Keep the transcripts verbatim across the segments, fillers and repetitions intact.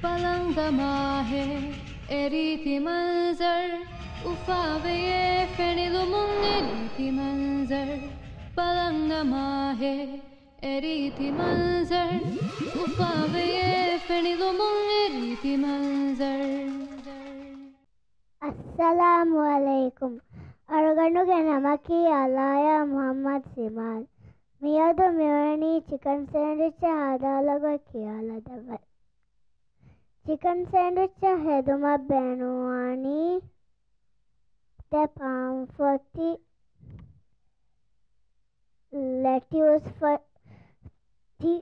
ބަލަން ދަމާހޭ އެރީތި މަންޒަރު، އުފާވެޔޭ ފެނިލުމުން އެރީތި މަންޒަރު. ބަލަން ދަމާހޭ އެރީތި މަންޒަރު، އުފާވެޔޭ ފެނިލުމުން އެރީތި މަންޒަރު. އައްސަލާމު ޢަލައިކުމް. އަޅުގަނޑުގެ ނަމަކީ އަލާޔާ މުޙައްމަދު ސިމާލް. މިއަދު މިވަނީ ޗިކަން ސޭންޑްވިޗެއް ހަދާލައިގަތް ކިޔާލަދެއްވަން. ޗިކަން ސޭންޑްވިޗްއެއް ހެދުމަށް ބޭނުންވާނީ ދެ ޕާންފޮތި، ލެޓިއުސް ފޮތި،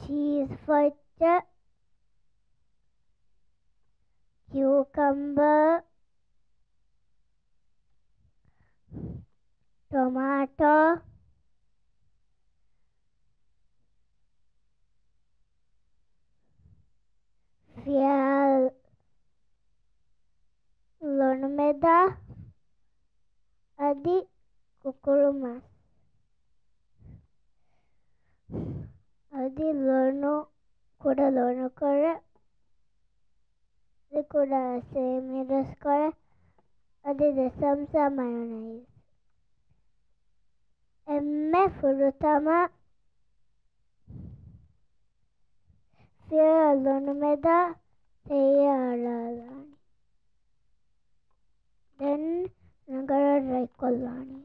ޗީޒް ފޮތްތައް، ކިއުކަމްބަރ، ޓޮމާޓޯ، ފިޔާ ލޮނުމެދާ، އަދި ކުކުޅުމަސް. އަދި ލޮނު، ކުޑަ ލޮނުކޮޅެއް، އަދި ކުޑަ އަސޭމީރުސްކޮޅެއް، އަދި ދެ ސަމްސާ މަޔޮނައިޒް. އެންމެ ފުރަތަމަ ފިޔާ ލޮނުމެދާ ތެޔަށް އަޅާލާނީ. ދެން ރަނގަޅަށް ރަތްކޮށްލާނީ.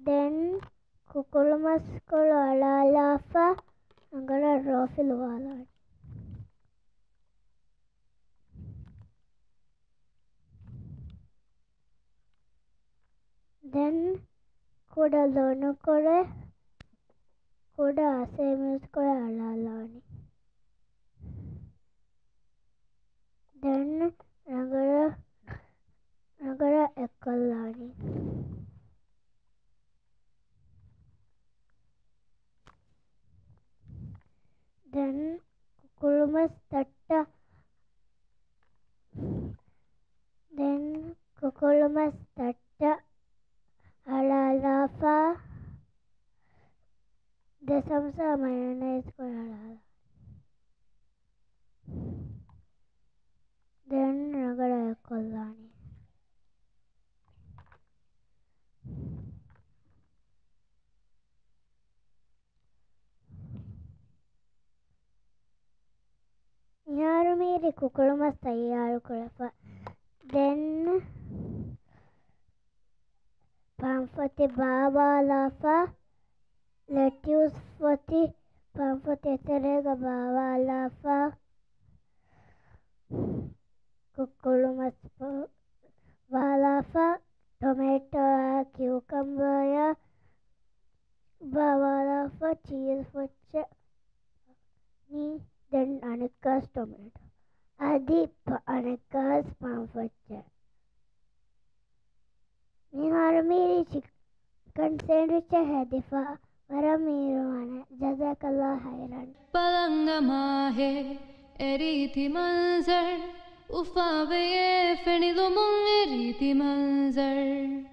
ދެން ކުކުޅުމަސްކޮޅު އަޅާލާފަ ރަނގަޅަށް ރޯފިލުވާލާނީ. ދެން ކުޑަ ލޮނުކޮޅެއް، ކުޑަ އަސޭމީރުސްކޮޅެއް އަޅާލާނީ. ދެން ރަނގަޅަށް، ރަނގަޅަށް އެއްކޮށްލާނީ. ދެން ކުކުޅުމަސް ތައްޓަށް، ދެން ކުކުޅުމަސް ތައްޓަށް އަޅާލާފަ ދެ ސަމްސާ މަޔޮނައިޒް ކޮޅު އަޅާލާ. ދެން ރަނގަޅަށް އެއްކޮށްލާނީ. މިހާރު މީރި ކުކުޅުމަސް ތައްޔާރު ކުރެފަ. ދެން ޕާންފޮތި ބާވާލާފަ، ލެޓިއުސް ފޮތި ޕާންފޮތި އެތެރޭގަ ބާވާލާފަ، ކުކުޅުމަސް ބާ-، ބާލާފަ، ޓޮމޭޓޯއާ ކިއުކަމްބަރާ ބާވާލާފަ، ޗީޒް ފޮއްޗެއް ނީ، ދެން އަނެއްކާސް ޓޮމޭޓޯ. އަދި ޕ-، އަނެއްކާސް ޕާންފޮއްޗެއް. މިހާރު މީރި ޗިކަން ސޭންޑްވިޗެއް ހެދިފަ. ވަރަށް މީރުވާނެ. ޖަޒާކައްލާހު ޚައިރަން. ބަލަން ދަމާހޭ އެރީތި މަންޒަރު، އުފާވެޔޭ ފެނިލުމުން އެރީތި މަންޒަރު.